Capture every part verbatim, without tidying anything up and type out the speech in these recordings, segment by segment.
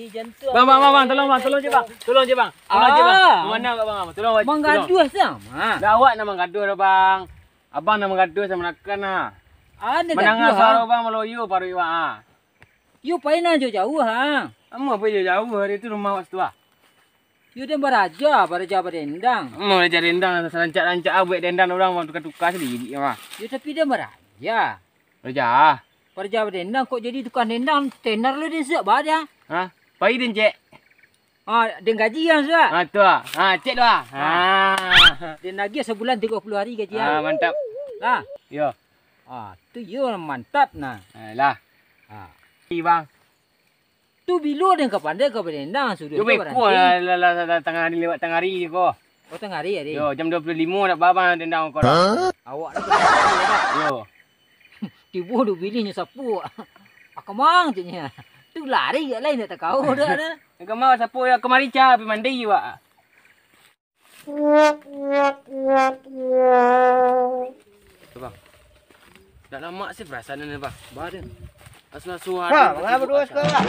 Bang, bang, bang, bang, tolong bang, tolong je bang. Tolong je bang. Tolong je bang. Ah. Mana kat bang, tolong bang. Manggaduh sama. Dah awak nak manggaduh dah bang. Abang nak manggaduh sama rakan ah. Ah, nak gaduh, ha? Menang asal bang, maloyo baru iwa ah. Yo paina jo jauh ha. Amu apa jo jauh, hari tu rumah awak setua. Yo dan baraja, baraja badendang. Amu baraja dendang, serancak-rancak ah buat dendang orang bang tukar-tukar sendiri ya mah. Yo tapi dan baraja. Baraja ah. Baraja badendang kok jadi tukang dendang, tenar lo dia siap ba dia. Ha? Pai den cek. Ah, dan gaji yang sudah. Ah, tu ah. Ah, cek tu ah. Ah. Dan lagi sebulan tiga puluh hari gaji ah. Ah, mantap. Lah. Yo. Ah, tu yo mantap nah. Alah. Ah. Ni bang. Tu bilo dan ka pandai ka badendang suruh. Yo beko lah, lah, lah, lah, tengah hari lewat tengah hari ko. Oh, tengah hari hari. Yo, jam dua puluh lima nak baba dendang ko. Awak dah. Yo. Tiba duk bili nya sapu. Akamang je nya. Tu lari je lain dah takau dah dah. Akamang sapu ya kemari cha pi mandi wa. Bang. Dah lama sih perasaan ni bang. Badan. Asal suara. Ha, ngapa dua sekolah?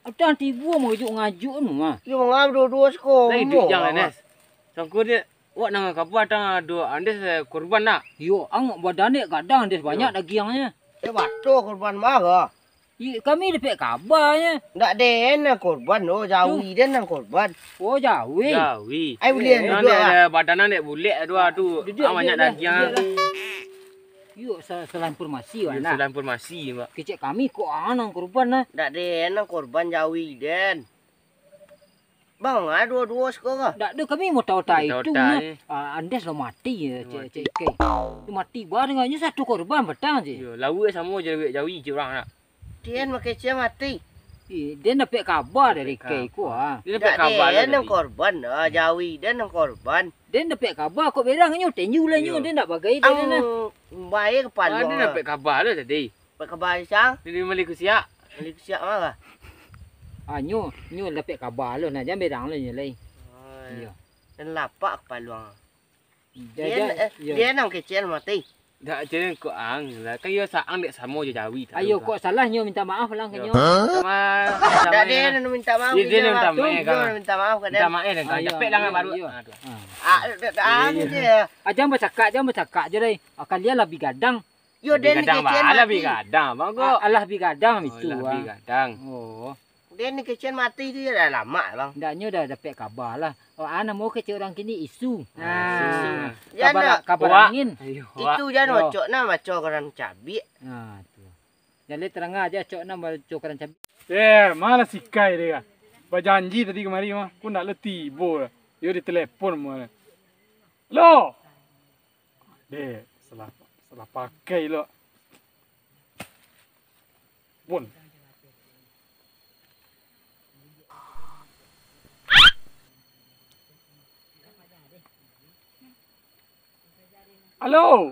Atang tiba mau juk ngajuk nu ah. Yo ngapa dua dua sekolah? Lai duit yang Anes. Sangku dia. Wak nang kapa tang ado Andes korban nak. Yo, ang badane kadang Andes banyak dagingnya. Eh, bato korban maga. I kami dapat kaba ya. Ndak den nang korban oh, jawi den nang korban. Oh, jawi. Jawi. Ai boleh duduk ah. Badan nak boleh dua tu. Duduk banyak daging. Yo, salah informasi wak nak. Salah informasi wak. Kecek kami ko anang korban nah. Ndak den nang korban jawi den. Bang, ah, dua-dua siko ka. Dak dua kami mau tau tai tu na. Ah, Andes lo mati ya, cek cek kai. Tu mati ba dengan nya satu korban petang je. Yo, lau eh sama je wek jawi je orang nak. Tian makai cia mati. Eh, dia nak pek kabar dari kai ko ah. Dia nak pek kabar lah. Dia nak korban, ah, jawi dia nak korban. Dia nak pek kabar ko berang nyu te nyu lah nyu dia nak bagai dia nak. Baik kepala. Dia nak pek kabar lah tadi. Pek kabar sang? Dia mali kusiak. Mali kusiak mah. Ah, nyu, nyu lah pek kabar lo na, jangan berang lo nyu lai. Iya. Dan lapak kepala. Dia, dia nang kecil mati. Dak je ko ang lah, kan yo sa ang dek samo je jawi. Ayo, kok salah nyu minta maaf lang ke nyu. Sama. Dak dia nang minta maaf. Dia nang minta maaf. Minta maaf kan. Minta maaf dan kan. Cepet lah baru. Ah, ah, dia. Ah, jangan bercakap, jangan bercakap je lai. Akan dia lah bigadang. Yo, dia ni kecil mati. Alah bigadang, bang ko. Alah bigadang itu. Alah bigadang. Oh. Dia ni kecil mati tu dah lama bang. Dak nyu dah dapat kabar lah. Oh, ana mau kecil orang kini isu. Ah. Kabar, kabar angin. Itu jangan cok nama cok orang cabik. Ah, tu. Jadi terang aja cok nama cok orang cabik. Eh, mana sikai dia. Bajanji tadi kemari mah, ku nak letih bo. Yo di telepon mana. Lo. Dek, salah, salah pakai lo. Pun. Alo.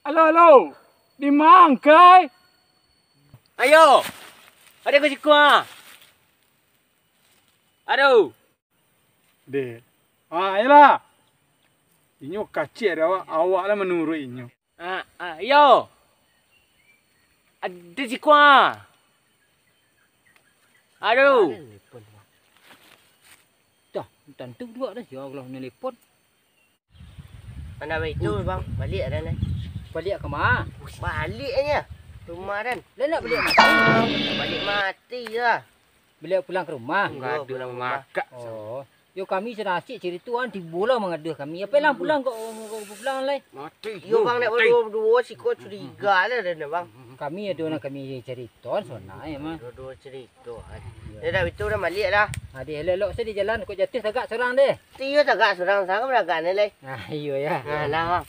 Alo, alo. Di mang kai? Ayo. Ada ko sikua. Aduh. De. Ah, ela. Inyo kacik ada awak, awak lah menurut inyo. Ah, ah, yo. Ada si kua. Aduh. Dah, tentu dua dah ya Allah nelpon. Mana itu bang, balik ada ni. Balik ke mana? Balik aja. Rumah dan. Dia nak balik mati. Balik mati ya. Balik pulang ke rumah. Enggak ada rumah. Oh. Yo kami senasib cerita kan tiba lah mengaduh kami. Apa lang pulang kok pulang lai. Mati. Yo bang nak berdua-dua siko curiga lah dia bang. Kami ada nak kami cerita sana ya mah. Dua-dua cerita. Dia dah itu dah balik lah. Ada elok-elok saya di jalan kok jatuh tagak seorang deh. Tiyo tagak seorang sana beragak ni lai. Ah iyo ya. Nah, lah bang.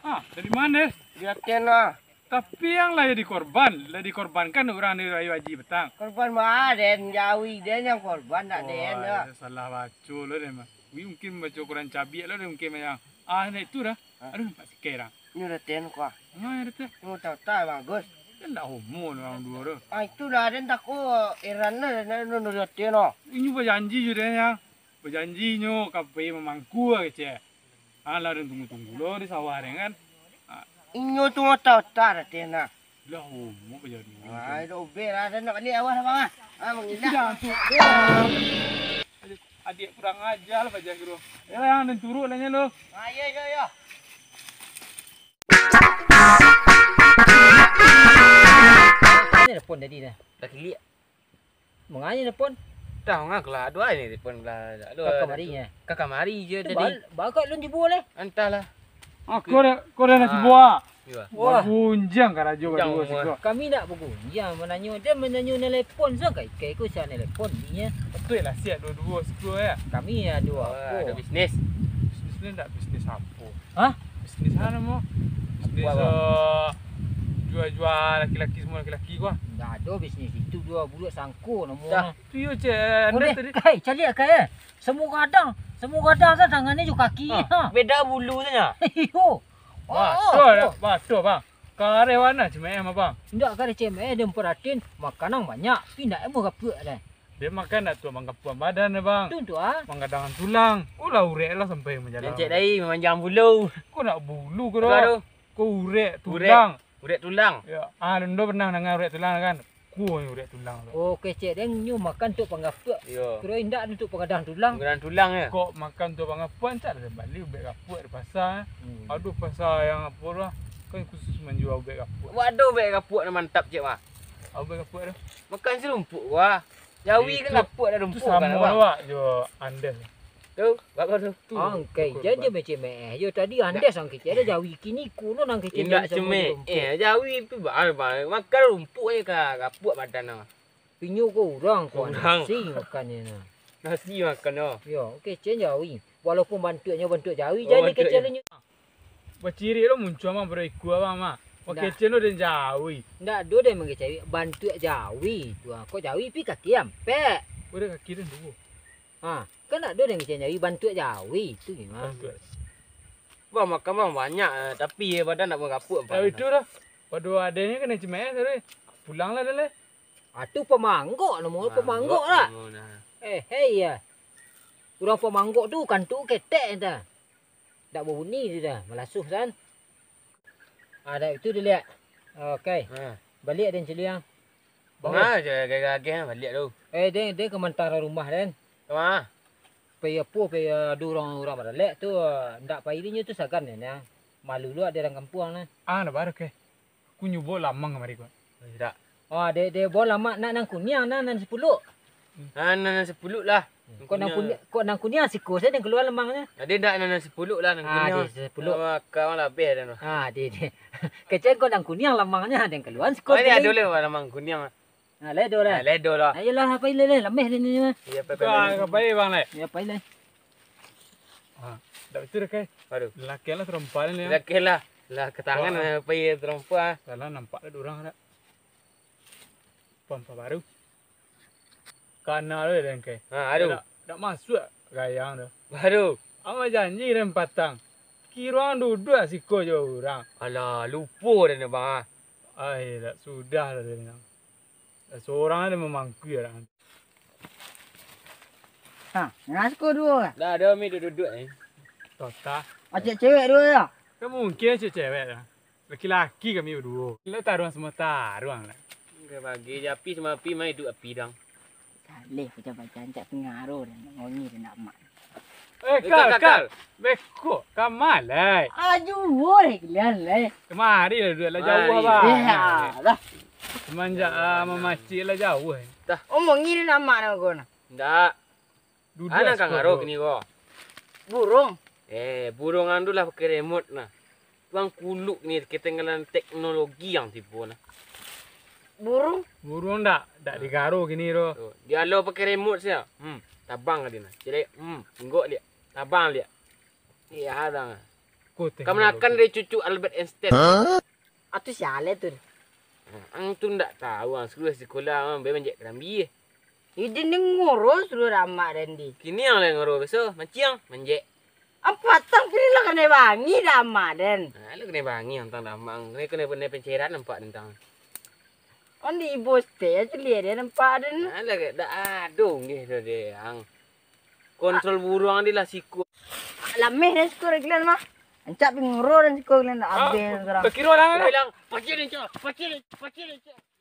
Ah, dari mana? Dia kena. Tapi yang lah dikorbankan orang ni raya haji petang. Korban mah den, jawi den yang korban tak den. Oh, salah baca lo deh mah. Wi mungkin baca Quran cabi lo deh mungkin yang. Ah, ni tu dah. Aduh, nampak sikit dah. Ni dah ten kuah. Mana dah ten? Ni tahu tak bagus. Dia nak homo orang dua tu. Ah, itu dah den tak ko eran lah den no dah ten oh. Ini berjanji je deh yang. Berjanji nyo kapai memangku kecek. Ah, la rin tunggu-tunggu lo di sawah rin kan. Ah. Inyo tu mau tahu tak dah ten ah. Lah, oh, mau belajar dulu. Ai, dah ubah lah, dah nak balik awal, abang, ah. Ah, mengidah. Adik, adik kurang ajar lah belajar guru. Ya, yang dan turut lah nya lo. Ah, ya, ya, ya. Ni dah pun tadi dah. Dah kilik. Mengani telepon? Tahu nga kelah dua ni telepon kelah. Kaka mari ya. Kaka mari je tadi. Ba ka lun di bole. Entahlah. Ah, kore kore na di bua. Wah, unjang kara jo ka dua siko. Kami nak buku. Ya menanyo dia menanyo telepon so kai kai ko sa telepon ni ya. Betul lah siap dua-dua siko ya. Kami ya dua. Ada bisnes. Bisnes ni tak bisnes apa? Ha? Bisnes apa mo? Bisnes jual-jual laki-laki semua laki-laki ko. Ndak ada bisnes itu dua buruk sangko namo. Dah. Tu yo je anda tadi. Hei, cari akai eh. Semua gadang, semua gadang sa tangan ni juga kaki. Ha. Beda bulu saja. Iyo. Wah, tu ada, wah tu bang. Kare wana cuma eh ma bang. Ndak kare cuma eh dia peratin makanan banyak. Pina eh mau kapuk deh. Dia makan nak tu mangkapuan badan eh bang. Tu tu ah. Mangkadangan tulang. Kula urek lah sampai menjalan. Encik dai memanjang bulu. Kau nak bulu kau. Kau urek tulang. Urek tulang. Ya, ah, dah pernah dengar urek tulang kan? Kau yang urek tulang tu. Oh, kecek deng nyu makan tu pangkapuk. Ya. Kira indak tu pangadang tulang. Pangadang tulang ya. Kau makan tu pangkapuan tak ada balik ubek kapuk di pasar. Hmm. Aduh pasar yang apa lah. Kan khusus menjual ubek kapuk. Waduh ubek kapuk ni mantap cek wah. Ubek kapuk tu. Makan serumpuk wah. Jawi kan kapuk dah rumpuk kan wah. Sama wah jo Andes. Tu, bapa tu. Angkai, jadi macam eh. Yo tadi anda sang kecek ada jawi kini kuno nang kecek. Indak cuma eh jawi pi ba ba makan rumpuk ni ka kapuk badan na. Pinyo ko orang ko nasi makan ni na. Nasi makan oh. Yo, kecek jawi. Walaupun bantuknya bantuk jawi jadi kecek ni. Ba ciri lo muncul ma bro ikua ba ma. Ba kecek no den jawi. Ndak do den mengecek bantuk jawi tu. Ko jawi pi kaki ampe. Udah kaki den dulu. Ha, kan nak dua dengan cenya i bantuk jawi tu ni mah. Ba makan bang banyak tapi ye badan nak mengapuk apa. Tapi tu dah. Pada ada ni kena cemai tadi. Pulang lah dah leh. Ah tu pemangkok nama pemangkok lah. Eh, hei ya. Orang pemangkok tu kan tu ketek dah. Dak berbunyi tu dah, melasuh san. Ah, dah itu dia lihat. Okey. Ha. Balik dan ciliang. Bang ah je gaga ge balik tu. Eh, dia dia ke mentara rumah dan. Kama? Pe apa pe dua orang orang pada lek tu ndak pai dia tu sagan ni. Malu lu ada orang kampung ni. Ah, na baru ke. Kunyu bo lamang mari ko. Ira. Oh, de de bo lama na nang kuniang na nang sepuluh. Ah, na nang sepuluh lah. Ko nang kuniang, ko nang kuniang siko saya nang keluar lamang nya. Ade dak na nang sepuluh lah nang kuniang. Ah, de sepuluh. Ka mala be dan. Ah, de de. Kecek ko nang kuniang lamang nya nang keluar siko. Ade ade le lamang kuniang. Ah, le do le. Ah, le do lah. Ayo lah apa ile le lameh le ni. Ya pai pai. Ka pai bang le. Ya pai le. Ah, dak betul ke? Baru. Laki lah terompa ni. Laki lah. Lah ketangan apa ye terompa. Salah nampak ada orang dah. Pompa baru. Kana lo dan ke. Ha, aduh. Dah masuk gaya dah. Baru. Ama janji dan patang. Kira duduk siko je orang. Alah, lupa dah ni bang. Ai, dah sudah dah dia. Seorang ada memangku ya dah. Ha, ngas ko dua. Dah ada mi duduk ni. Tota. Acik cewek dua ya. Kamu mungkin acik cewek dah. Laki-laki kami berdua. Lo taruang semua taruang lah. Ke bagi je api semua api mai duduk api dang. Saleh pecah-pecah ancak pengaruh dan ngongi dan nak mak. Eh, kal, kal. Beko, kamal lai. Aju wore kelian lai. Kemari lah duduk lah jauh abang. Ya lah. Semenjak ah, memacik lah jauh eh. Dah. Omong ni nak mak nak kau nak. Ndak. Duduk. Ana ka ngaro kini ko. Burung. Eh, burung andu lah pakai remote na. Tuang kuluk ni ketinggalan teknologi yang tipu na. Burung. Burung dak dak di garo kini ro. Dia lo pakai remote sia. Hmm, tabang dia na. Jadi hmm, inggok dia. Tabang dia. Iya hadang. Kamanakan dari cucu Albert Einstein. Atu siale tu. Ang tu ndak tahu ang sekolah sekolah ang be manjek kerambi. Idi ni ngoro seru ramak rendi. Kini ang le ngoro beso maciang manjek. Apa tang piri lah kena bangi ramak den. Ah, lah kena bangi ang tang ramak ang kena kena pencairan nampak den tang. Ondi bos te atelier nampak den. Ah, lah dah adong dia tu dia ang. Kontrol burung dia lah siku. Lameh dan siku reglan mah. Ang chaping roran si ko lena abe ngarang. Pakiro lang. Pakiro lang. Pakiro lang. Pakiro lang.